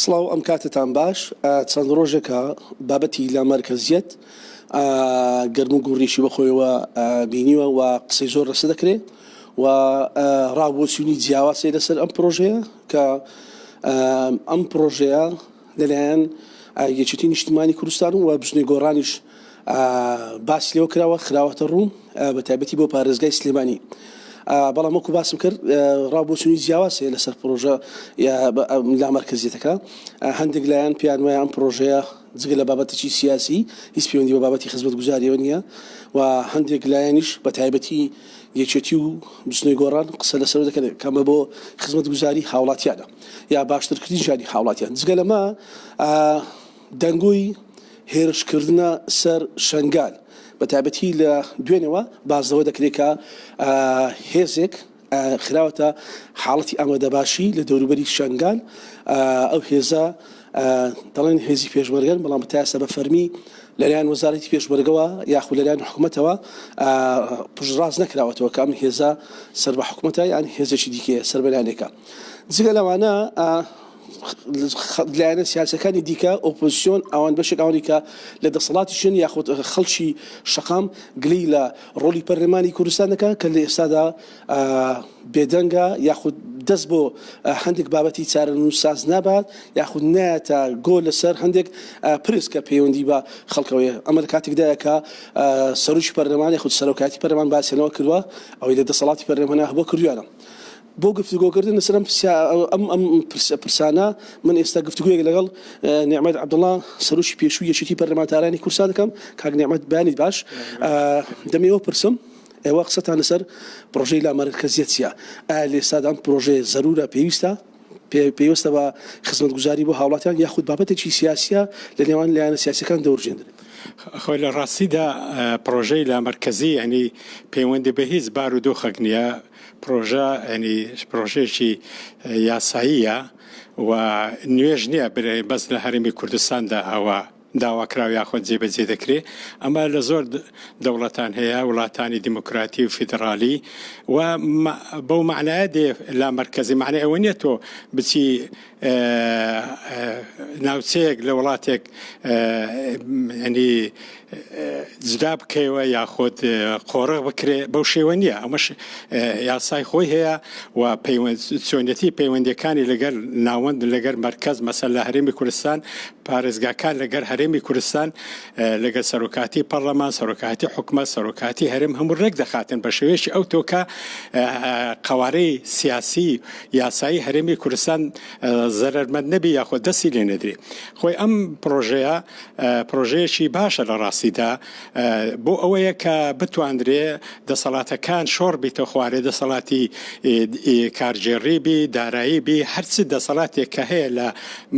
سڵاو ئەم کاتەتان باش چەند ڕۆژێکە بابەتی لامەرکەزیەت گەرم و گوڕیشی بەخۆیەوە بینیوە و قسەی زۆر لەسەر دەکرێت و ڕاوبۆچوونی جیاواز هەیە لەسەر ئەم پرۆژەیە کە ئەم پرۆژەیە لەلایەن یەکێتی نیشتیمانی کوردستان و بزنەی گۆڕانیش باسی لێوە کراوە خراوەتە ڕوو بە تایبەتی بۆ پارێزگای سلێمانی بەڵام وەکو باسم کرد ڕاوبۆچوونی جیاواز هەیە لەسەر پرۆژە لامەرکەزیەتەکە هەندێک لایەن پێیان وایە ئەم پرۆژەیە جگە لە بابەتێکی سیاسی هیچ پەیوەندی بە بابەتی خزمەتگوزاریەوە نییە و هەندێک لایەنیش بە تایبەتی یەکێتی و بزنەی گۆڕان قسە لەسەر دەکەن کە ئەمە بۆ خزمەتگوزاری هاوڵاتیانە یا باشترکردنی ژیانی هاوڵاتیان جگە لەمە دەنگۆی هێرشکردنە سەر شەنگال بە تایبەتی لە دوێنێوە باس لەوە دەکرێت کە هێزێک خراوەتە حاڵەتی ئامادەباشی لە دەوروبەری شەنگال ئەو هێزە دەڵێن هێزی پێشمەرگەن بەڵام تا ئێستا بە فەرمی لەلایەن وەزارەتی پێشمەرگەوە یاخود لەلایەن حکومەتەوە پشتڕاست نەکراوەتەوە کە ئەم هێزە سەر بە حکومەتە یان هێزێکی دیکەیە سەر بە لایەنێکە جگە لەوانە لایەنە سیاسەکانی دیکە ئۆپۆزیسیۆن ئەوان بەشێک ئەوانی کە لە دەسەڵاتیشن یاخود خەڵکی شەقام گلەی لە ڕۆڵی پەرلەمانی کوردستان دەکات کە لە ئێستادا بێدەنگە یاخود دەست بۆ هەندێک بابەتی چارەنووسساز نابات یاخود نایەتە گۆ لەسەر هەندێک پرس کە پەیوەندی بە خەڵکەوەیە ئەمە لە کاتێکدایە کە سەرۆکی پەرلەمان یاخود سەرۆکایەتی پەرلەمان باسی لەوە کردووە ئەوەی لە دەسەڵاتی پەرلەمانە هەبووە کردویانە. بۆ گفتوگۆکردن لەسەر ئەم ئەم ئەم پرسانە من ئێستا گفتوگۆیەک لەگەڵ نیعمەت عەبدوڵا سەرۆکی پێشووی یەکێتی پەرلەمانتارانی کوردستان دەکەم کاک نیعمەت بەیانیت باش دەمەوێت پرسم ئێوە قسەتان لەسەر پرۆژەی لامەرکەزیەت چییە ئایا لە ئێستادا ئەم پرۆژەیە زەرورە پێویستە پێویستە بە خزمەتگوزاری بۆ هاوڵاتیان یاخود بابەتێکی سیاسیە لە نێوان لایەنە سیاسەکان دەورژێندرێت؟ خۆی لە ڕاستیدا پرۆژەی لامەرکەزی یانی پەیوەندی بە هیچ بارودۆخێک نییە پرۆژە یانی پرۆژەیەکی یاساییە و نوێژ نییە برێ بەس لە هەرێمی کوردستاندا ئەوە داواکراو یاخود جێبەجێ دەکرێ ئەمە لە زۆر دەوڵەتان هەیە وڵاتانی دیموکراتی و فیدڕالی و بەو مەعنایە دێ لامەرکەزی مەعنای ئەوە نییە تۆ بچی ناوچەیەک لە وڵاتێک ینی جدا بکەیەوە یاخود قۆرغ بکرێ بەو شێوە نییە ئەمەش یاسای خۆی هەیە و چۆنیەتی پەیوەندەکانی لەگەر ناوەند لەگەر مرکز مەسەل لە هەرێمی کوردستان پارێزگاکان لەگەر هەرێمی کوردستان لەگەر سەرۆکاتی پەرلەمان سەرۆکاتی حکومە سەرۆکاتی هەرێم هەموو ڕێک دەخاتن بە شێوەیەکی ئەو تۆکە قوارەی سیاسی یاسایی هەرێمی کوردستان زەرەرمەند نەبی یاخۆ دەستی لێ نەدرێ. خۆی ئەم پڕۆژەیە پڕۆژەیەکی باشە لە ڕاستیدا بۆ ئەوەیە کە بتواندرێ دەسەڵاتەکان شۆڕ بیتە خوارێ دەسەڵاتی کارگێڕی بی دارایی بی هەرچ دەسەڵاتێک کە هەیە لە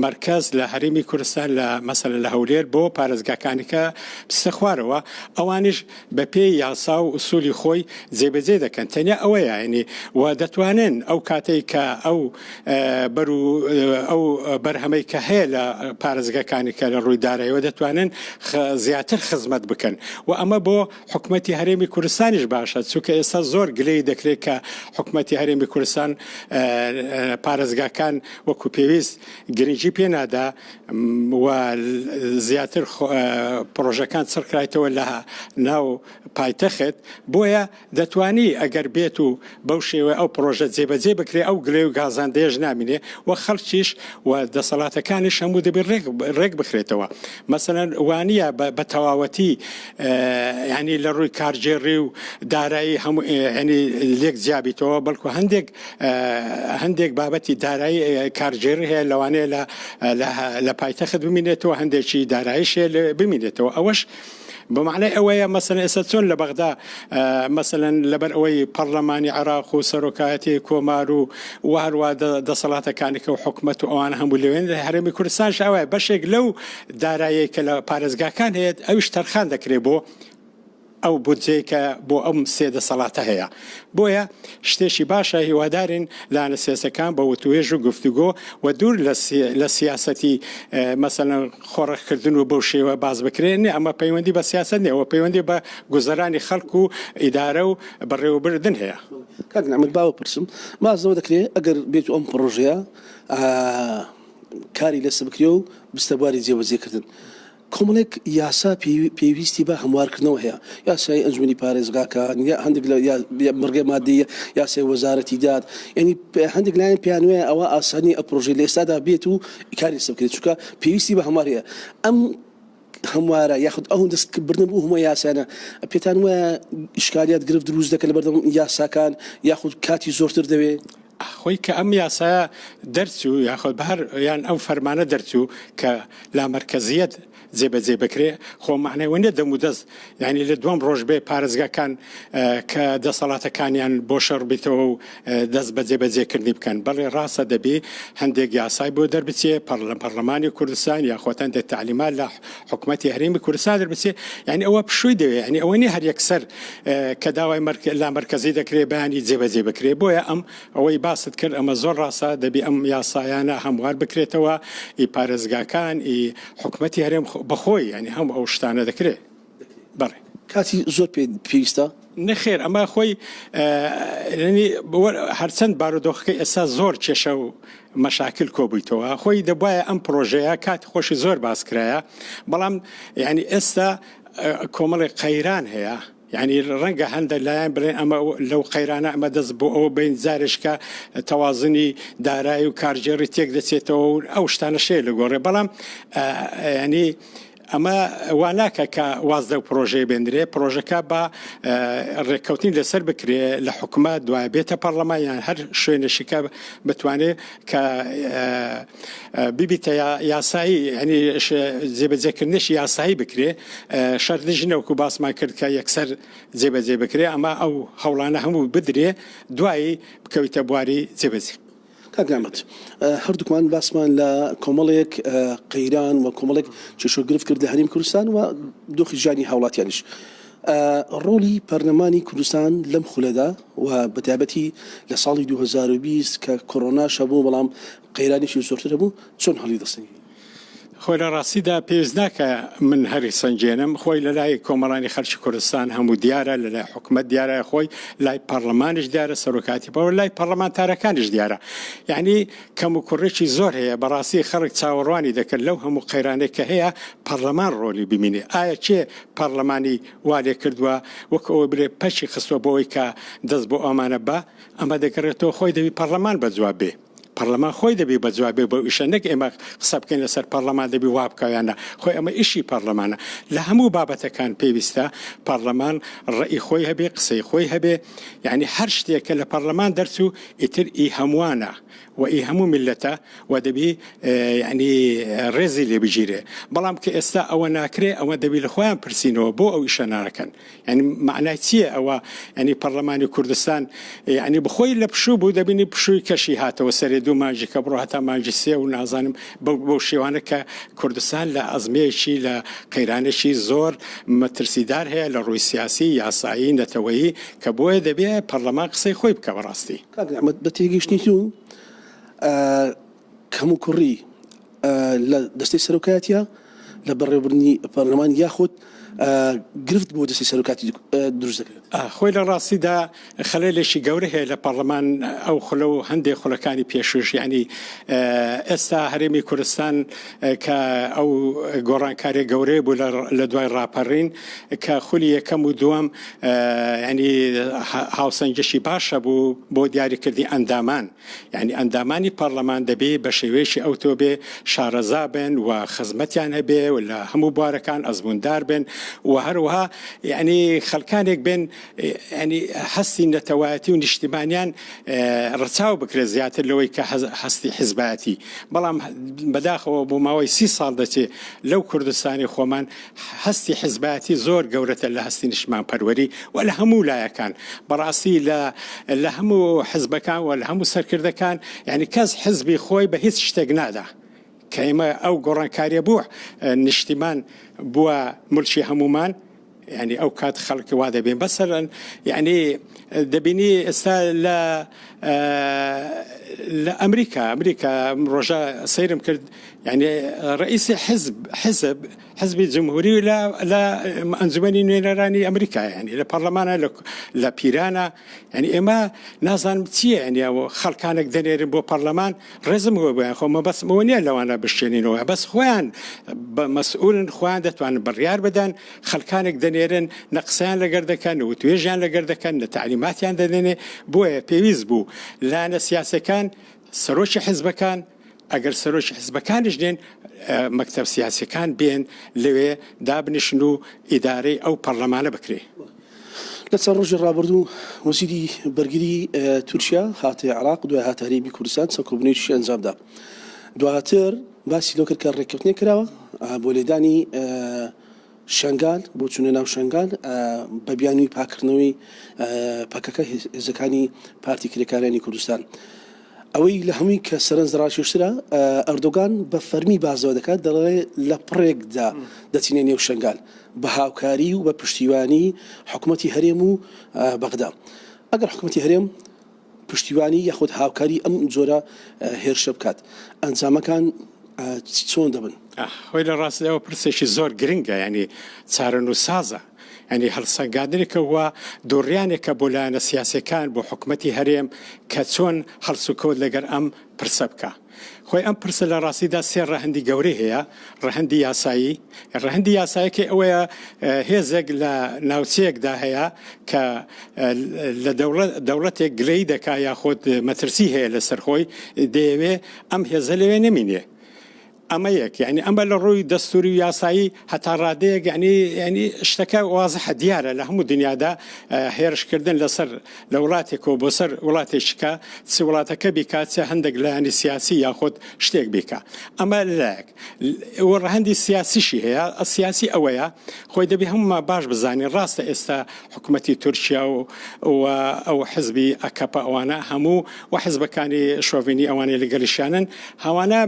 مەرکەز لە هەرێمی کوردستان لە مەسەلەن لە هەولێر بۆ پارێزگاکانی کە بچتە خوارەوە ئەوانیش بە پێی یاسا و ئوسولی خۆی جێبەجێ دەکەن تەنیا ئەوەیە یانی و دەتوانن ئەو کاتەی کە ئەو بەر و ئەو بەرهەمەی کە هەیە لە پارێزگەکانی کە لە ڕووی دارایەوە دەتوانن زیاتر خزمەت بکەن و ئەمە بۆ حکومەتی هەرێمی کوردستانیش باشە چونکە ئێستا زۆر گلەیی دەکرێت کە حکومەتی هەرێمی کوردستان پارێزگاکان وەکو پێویست گرنگی پێ نادا و زیاتر پڕۆژەکان چڕکرایتەوە لە ناو پایتەخت، بۆیە دەتوانی ئەگەر بێت و بەو شێوەیە ئەو پڕۆژە جێبەجێ بکرێ ئەو گلەی و گازاندەیەش نامینێ و خەڵکیش و دەسەڵاتەکانیش هەموو دەبێ ڕێک بخرێتەوە مەسەلەن وانییە بە تەواوەتی یانی لە ڕووی کارگێڕی و دارایی هەموو یانی لێک جیابیتەوە بەڵکو هەندێک هەندێک بابەتی دارایی کارگێڕی هەیە لەوانەیە لە لە پایتەخت بمینێتەوە هەندێکی داراییش هەیە بمینێتەوە ئەوەش بە معنای ئەوەیە مەسەن ئێستا چۆن لە بەغدا مەسەلەن لەبەر ئەوەی پەرلەمانی عێراق و سەرۆکایەتی کۆمار و و هەروە دەسەڵاتەکانی کە و حکومەت و ئەوان هەموو لەوێن لە هەرێمی کوردستانش ئەوەیە بەشێک لەو دارایەی کە لە پارێزگاکان هەیە ئەویش تەرخان دەکرێت بۆ ئەو بودجەی کە بۆ ئەم سێ دەسەڵاتە هەیە. بۆیە شتێکی باشە هیوادارین لایەنە سیاسیەکان بە وتوێژ و گفتوگۆ و دوور لە سیاسەتی مەسەلەن خۆڕەخکردن و بەو شێوە باس بکرێ نە ئەمە پەیوەندی بە سیاسەت نیە ئەوە پەیوەندی بە گوزەرانی خەڵک و ئیدارە و بەڕێوەبردن هەیە. کاک نعمەت با بپرسم باس لەوە دەکرێ ئەگەر بێتو ئەم پڕۆژەیە. کاری لەسە بکرێ و بستە بواری جێبەجێکردن. کۆمەڵێک یاسا پێویستی بە هەموارکردنەوە هەیە، یاسای ئەنجومەنی پارێزگاکان، هەندێک لە بڕگەی ماددەی یاسای وەزارەتی داد، یانی هەندێک لایەن پێیان وایە ئەوە ئاسانی ئەو پرۆژەی لە ئێستادا بێت و کاری لەسەر بکرێت، چونکە پێویستی بە هەموار هەیە. ئەم هەموارە یاخود ئەو دەستبردنە بۆ هەموو یاسایانە پێتان وایە ئیشکالیات گرفت دروست دەکەن لەبەردەم یاساکان یاخود کاتی زۆرتر دەوێت؟ خۆی کە ئەم یاسایە دەرچوو یاخود بە هەر یان ئەو فەرمانە دەرچوو کە لامەرکەزیەت جێبەجێ بکرێ خۆ مەعنای وە نیە دەم و دەست یانی لە دووەم ڕۆژ بێ پارێزگاکان کە دەسەڵاتەکانیان بۆ شەڕ بیتەوە و دەست بە جێبەجێکردنی بکەن بەڵێ ڕاستە دەبی هەندێک یاسای بۆ دەربچێ پەڕلە پەڕلەمانی کوردستان یاخۆت هەندێک تەعلیمات لە حکومەتی هەرێمی کوردستان دەربچێ یانی ئەوە پشووی دەوێ یانی ئەوە نیە هەر یەکسەر کە داوای لامەرکەزی دەکرێ بەیانی جێبەجێ بکرێ بۆیە ئەم ئەوەی باست کرد ئەمە زۆر ڕاستە دەبی ئەم یاسایانە هەموار بکرێتەوە ئی پارێزگاکان ئی حکومەتی هەرێم بەخۆی یانی هەموو ئەو شتانە دەکرێ بەڵێ. کاتی زۆر پێ پێویستە؟ نەخێر ئەمە خۆی یانی هەرچەند بارودۆخەکەی ئێستا زۆر کێشە و مەشاکل کۆبوویتەوە خۆی دەبوایە ئەم پرۆژەیە کاتی خۆشی زۆر باس کرایە بەڵام یانی ئێستا کۆمەڵێک قەیران هەیە یانی ڕەنگە هەندە لایەن بڵێن ئەمە لەو قەیرانە ئەمە دەست بۆ ئەوە بین جارێشکە تەوازنی دارایی و کارگێڕی تێک دەچێتەوە و ئەو شتانە شەیە لە گۆڕێ بەڵام ینی ئەمە وا ناکە کە واز لەو پرۆژەیە بێندرێ پرۆژەکە بە ڕێککەوتنی لەسەر بکرێ لە حکومەت دوای بێتە پەرلەمان یان هەر شوێنێشیکە بتوانێت کە ببیتە یاسایی یانی جێبەجێکردنیشی یاسایی بکرێ شەرت نژی نەوەکو باسمان کرد کە یەکسەر جێبەجێ بکرێ ئەمە ئەو هەوڵانە هەموو بدرێ دوایی بکەویتە بواری جێبەجێ. کاک نعمەت هەردووکمان باسمان لە کۆمەڵێک قەیران و کۆمەڵێک کێشە و گرفت کرد لە هەرێمی کوردستان و دۆخی ژیانی هاوڵاتیانیش. ڕۆڵی پەرلەمانی کوردستان لەم خولەدا و بەتایبەتی لە ساڵی 2020 کە کۆرۆناش هەبوو بەڵام قەیرانێکی زۆرتر هەبوو چۆن هەڵیدەسەنگێنی؟ خۆی لە ڕاستیدا پێویست ناکا من هەری سەنگێنم، خۆی لە لای کۆمەڵانی خەلکی کوردستان هەموو دیارە، لە لای حکومەت دیارە، خۆی لای پەڕلەمانیش دیارە، سەرۆکایەتی پەڕلەمان لای پەڕلەمانتارەکانیش دیارە. یەعنی کەموکوڕیی زۆر هەیە، بەڕاستی خەڵک چاوەڕوانی دەکرد لەو هەموو قەیرانەی کە هەیە پەڕلەمان ڕۆلی ببینێ. ئایا کێ پەڕلەمانی وا لێ کردووە وەک ئەوەی بلێ پەکی خستووە بۆ ئەوەی کە دەست بۆ ئەمانە با؟ ئەمە دەگەڕێتەوە خۆی دەبی پەڕلەمان بە جواب بێ. پەڕلەمان خۆی دەبی بە جواب بێ بەو ئیشە نەک ئێمە قسە بکەین لەسەر پەڕلەمان دەبی وا بکا یان نا خۆی ئەمە ئیشی پەڕلەمانە لە هەموو بابەتەکان پێویستە پەڕلەمان ڕەئی خۆی هەبێ قسەی خۆی هەبێ یعنی هەر شتێک کە لە پەڕلەمان دەرچوو ئیتر ئی هەمووانە و ئی هەموو میللەتە و دەبی یعنی ڕێزی لێ بگیرێ بەڵام کە ئێستا ئەوە ناکرێ ئەوە دەبی لە خۆیان پرسینەوە بۆ ئەو ئیشە ناکەن یانی مەعنای چییە ئەوە یانی پەڕلەمانی کوردستان یانی بخۆی لە پشوو بوو دەبینی پشووی کەشی هاتەوە سەرێ دوو مانگی کە بڕۆ هەتا مانگی سێ و نازانم بەو شێوانە کە کوردستان لە ئەزمەیەکی لە قەیرانێکی زۆر مەترسیدار هەیە لە ڕووی سیاسی یاسایی نەتەوەیی کە بۆیە دەبێ پەڕلەمان قسەی خۆی بکە بەڕاستی. کاک نعمەت بە تێگەیشتنی تۆ کەموکوڕی لە دەستەی سەرۆکایەتیە لە بەڕێوەبردنی پەرلەمان یاخود گرفت بۆ دەستەی سەرۆکاتی دروست دەکرێت؟ خۆی لە ڕاستیدا خەلەلێکی گەورە هەیە لە پەڕلەمان ئەو خولە و هەندێک خولەکانی پێشوش یعنی ئێستا هەرێمی کوردستان کە ئەو گۆڕانکاری گەورەیە بوو لە دوای ڕاپەڕین کە خولی یەکەم و دووەم ینی هاوسەنگیشی باشە بوو بۆ دیاریکردنی ئەندامان یانی ئەندامانی پەڕلەمان دەبێ بە شێوەیەکی ئەوتۆ بێ شارەزا بن و خزمەتیان هەبێ و لە هەموو بوارەکان ئەزمووندار بن و هەروەها یانی خەڵکانێک بن یانی هەستی نەتەوایەتی و نیشتیمانیان ڕەچاو بکرێت زیاتر لەوەی کە هەستی حزبایەتی بەڵام بەداخەوە بۆ ماوەی سی ساڵ دەچێ لەو کوردستانی خۆمان هەستی حزبایەتی زۆر گەورەتر لە هەستی نیشتمانپەروەری و لە هەموو لایەکان بەڕاستی لە لە هەموو حزبەکان و لە هەموو سەرکردەکان یعنی کەس حزبی خۆی بە هیچ شتێک نادا کە ئێمە ئەو گۆڕانکاریە بوو نیشتیمان بووە ملکی هەمومان یعنی ئەو کات خەڵک وا دەبێن بەسەرن یعنی دەبینی ئێستا لە. لە ئەمریکا ئەمریکا ڕۆژە سەیرم کرد یعنی ڕئیسی حزب حزب حزبی جمهوری لە لە ئەنجومەنی نوێنەرانی ئەمریکا یعنی لە پەرلەمانە لە پیرانە یعنی ئێمە نازانم چییە یعنی ئەوە خەڵکانێک دەنێرن بۆ پەرلەمان ڕێزم هەیە بۆیان خۆ مەبەستم ئەوە نییە لەوانە بشکێنینەوە بەس خۆیان بە مەسئولن خۆیان دەتوانن بڕیار بدەن خەلکانێک دەنێرن نە قسەیان لەگەر دەکەن نە وتوێژیان لەگەر دەکەن نە تەعلیماتیان دەدەنێ بۆیە پێویست بوو لایەنە سیاسەکان سەرۆکی حزبەکان ئەگەر سەرۆکی حزبەکانیش نێن مەکتەب سیاسەکان بێن لەوێ دابنیشن و ئیدارەی ئەو پەرلەمانە بکرێ. لە چەند ڕۆژی ڕابردوو وەزیری بەرگری تورکیا هاتە عێراق دوای هاتە هەرێمی کوردستان چەند کۆبوونەوەیەکی ئەنجامدا دواتر باسی لەوە کرد کە ڕێککەوتنێک کراوە بۆ لێدانی شنگال بۆ چوونە ناو شنگال بە بیانووی پاکردنەوەی پەکەکە هێزەکانی پارتی کرێکارانی کوردستان. ئەوەی لە هەمووی کە سەرنج ڕاکێشترە ئەردۆگان بە فەرمی بازەوە دەکات دەڵێ لە پڕێکدا دەچینە نێو شنگال بە هاوکاری و بە پشتیوانی حکوومەتی هەرێم و بەغدا ئەگەر حکوومەتی هەرێم پشتیوانی یاخود هاوکاری ئەم جۆرە هێرشە بکات ئەنجامەکان چۆن دەبن؟ خۆی لە ڕاستیدا ئەوە پرسێکی زۆر گرنگە یانی چارەنووسسازە یانی هەڵسەنگاندنێکە و دووڕیانێکە بۆ لایەنە سیاسیەکان بۆ حکومەتی هەرێم کە چۆن هەڵسوکەوت لەگەر ئەم پرسە بکا. خۆی ئەم پرسە لە ڕاستیدا سێ ڕەهەندی گەورەی هەیە، ڕەهەندی یاسایی، ڕەهەندی یاسایەکەی ئەوەیە هێزێک لە ناوچەیەکدا هەیە کە لە دەوڵەتێک گلەیی دەکا یاخود مەترسی هەیە لەسەر خۆی دەیەوێ ئەم هێزە لەوێ نەمینێ. ئەمە یەک یعنی ئەمە لە ڕووی دەستوری و یاسایی هەتا ڕادەیەک یعنی یعنی شتەکە وازحە دیارە لە هەموو دنیادا هێرشکردن لەسەر لە وڵاتێکەوە بۆ سەر وڵاتێکیکە چ وڵاتەکە بیکا چ هەندێک لایەنی سیاسی یاخود شتێک بیکا ئەمە لەلایەک و ڕەهەندی سیاسیشی هەیە سیاسی ئەوەیە خۆی دەبێ هەموومان باش بزانین ڕاستە ئێستا حکوومەتی تورکیا و و ئەو حزبی ئەکەپە ئەوانە هەموو و حزبەکانی شۆڤینی ئەوانەی لەگەڵیشیانن هەوانە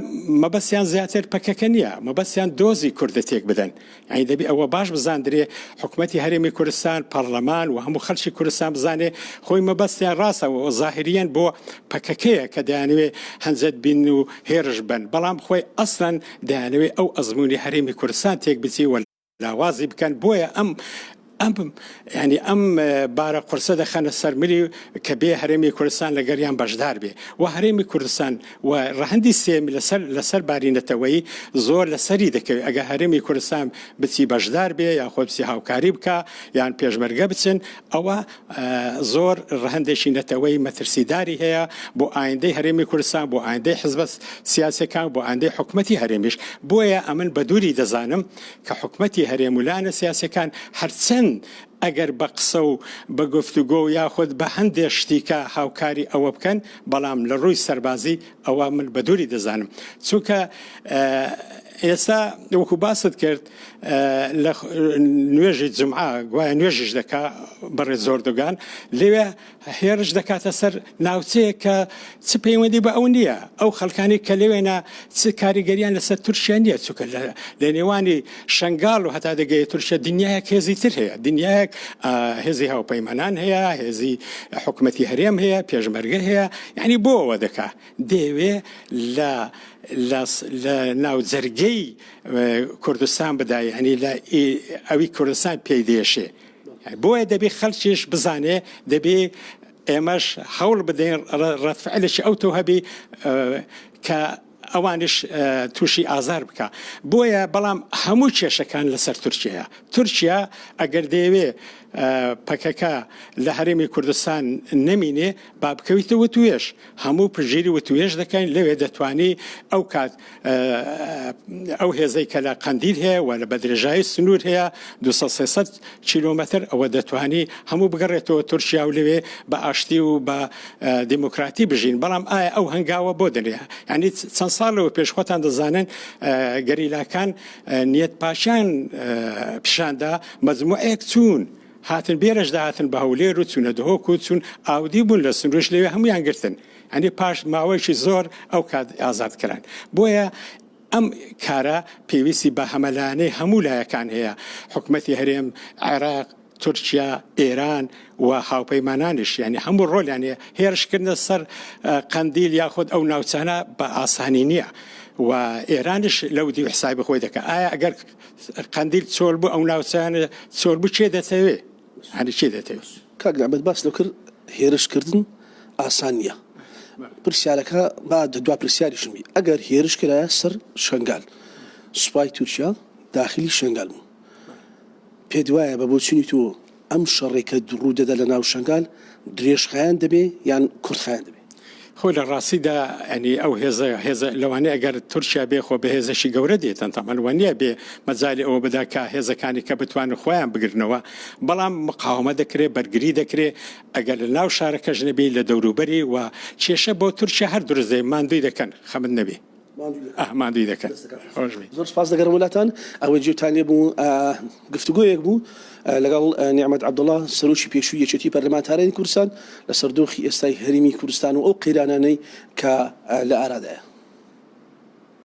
مەبەستیان زیاتر پەکەکە نییە مەبەستیان دۆزی کوردە تێک بدەن یانی دەبێ ئەوە باش بزاندرێ حکومەتی هەرێمی کوردستان، پەڕلەمان و هەموو خەلکی کوردستان بزانێ خۆی مەبەستیان ڕاستە و زاهیریەن بۆ پەکەکەیە کە دەیانەوێ هەنجەت بین و هێرش بەن بەڵام خۆی ئەسلەن دەیانەوێ ئەو ئەزموونی هەرێمی کوردستان تێک بچی و لاوازی بکەن بۆیە ئەم ئەم یانی ئەم بارە قورسە دەخەنە سەر ملی کە بێ هەرێمی کوردستان لەگەریان بەشدار بێ و هەرێمی کوردستان و ڕەهەندی سێیەم لەسەر لەسەر باری نەتەوەیی زۆر لەسەری دەکەوێ ئەگەر هەرێمی کوردستان بچی بەشدار بێ یان خۆی بچی هاوکاری بکا یان پێشمەرگە بچن ئەوە زۆر ڕەهەندێکی نەتەوەی مەترسیداری هەیە بۆ ئایندەی هەرێمی کوردستان بۆ ئایندەی حزبە سیاسەکان بۆ ئایندەی حکومەتی هەرێمیش بۆیە ئەمن بە دووری دەزانم کە حکومەتی هەرێم و لایەنە سیاسەکان هەرچەند ئەگەر بە قسە و بە گفتوگۆ و یاخود بە هەندێ شتیکە هاوکاری ئەوە بکەن، بەڵام لە ڕووی سەربازی ئەوە من بە دووری دەزانم. چونکە ئێستا وەکو باست کرد لە نوێژی جومعە گوایە نوێژیش دەکا بەڕێز ئۆردوگان لەوێ هێرش دەکاتە سەر ناوچەیەک کە چ پەیوەندی بە ئەو نییە، ئەو خەڵکانەی کە لەوێنە چ کاریگەریان لەسەر تورکیا نییە، چونکە لە نێوانی شەنگال و هەتا دەگەیە تورکیا دنیایەک هێزی تر هەیە، دنیایەک هێزی هاوپەیمانان هەیە، هێزی حکومەتی هەرێم هەیە، پێشمەرگە هەیە، یعنی بۆ ئەوە دەکا دەیەوێ لە لە ناو جەرگەی کوردستان بدا، یعنی لە ئەوی کوردستان پێی دێشێ. بۆیە دەبێ خەلکیش بزانێ دەبێ ئێمەش هەوڵ بدەین ڕەدفعلێکی ئەو تۆ هەبی کە ئەوانش تووشی ئازار بکە بۆیە بەڵام هەموو کێشەکان لەسەر تورکیەیە تورکیا ئەگەر دەیەوێ پەکەکە لە هەرێمی کوردستان نەمینێ با بکەویتە وتوێژ هەموو پشتگیری وتوێژ دەکەین لەوێ دەتوانی ئەو کات ئەو هێزەی کە لە قەندیل هەیە و لە بەدرێژایی سنوور هەیە 200 300 کیلۆمەتر ئەوە دەتوانی هەموو بگەڕێتەوە تورکیا و لەوێ بە ئاشتی و بە دیموکراتی بژین بەڵام ئایا ئەو هەنگاوە بۆ دەنێ ینی چەند ساڵەوە پێش خۆتان دەزانن گەریلاکان نیەت پاشان پیشاندا مەجموعەیەک چوون هاتن بێرەش دەهاتن بە هەولێر و چوونە دهۆک و چوون ئاودی بوون لە سنوورش لەوێ هەموویان گرتن ئەنی پاش ماوەیەکی زۆر ئەو کات ئازاد کران بۆیە ئەم کارە پێویستی بە هەمەلایەنەی هەموو لایەکان هەیە حکومەتی هەرێم عێراق. تورکیا، ئێران و هاوپەیمانانیش یانی هەموو ڕۆلیان هەیە، هێرشکردنە سەر قەندیل یاخود ئەو ناوچانە بە ئاسانی نییە و ئێرانیش لەو دیو حسابی خۆی دەکات. ئایا ئەگەر قەندیل چۆل بوو ئەو ناوچانە چۆل بوو کێ دەتەوێ؟ هەنی کێ دەتەوێ؟ کاک نعمەت باست لەو کرد هێرش کردن ئاسان نییە پرسیارەکە با دوا پرسیاریشم بی ئەگەر هێرش کرایە سەر شەنگال سوپای تورکیا داخلی شەنگال بوو پێت وایە بە بۆچونی تۆ ئەم شەڕێک کە ڕوو دەدا لە ناو شەنگال درێژخایەن دەبێ یان کورتخایەن دەبێ؟ خۆ لە ڕاستیدا یانی ئەو هێزە هێزە لەوانەیە ئەگەر تورکیا بێ خۆ بە هێزێکی گەورە دێتن تەبعەن وانیە بێ مەجالی ئەوە بدا کە هێزەکانی کە بتوانن خۆیان بگرنەوە بەڵام مقاومە دەکرێ بەرگری دەکرێ ئەگەر لە ناو شارەکەش نەبی لە دەوروبەری و کێشە بۆ تورکیا هەر دروست دەبێ ماندووی دەکەن خەمت نەبێ. ماندووی دەکەن. زۆر سپاس دەگەرم لاتان ئەوەی جێتان لێ بوو گفتوگۆیەک بوو لەگەڵ نیعمەت عەبدوڵا سەرۆکی پێشووی یەکێتی پەرلەمانتارانی کوردستان لەسەر دۆخی ئێستای هەرێمی کوردستان و ئەو قەیرانانەی کە لە ئارادایە.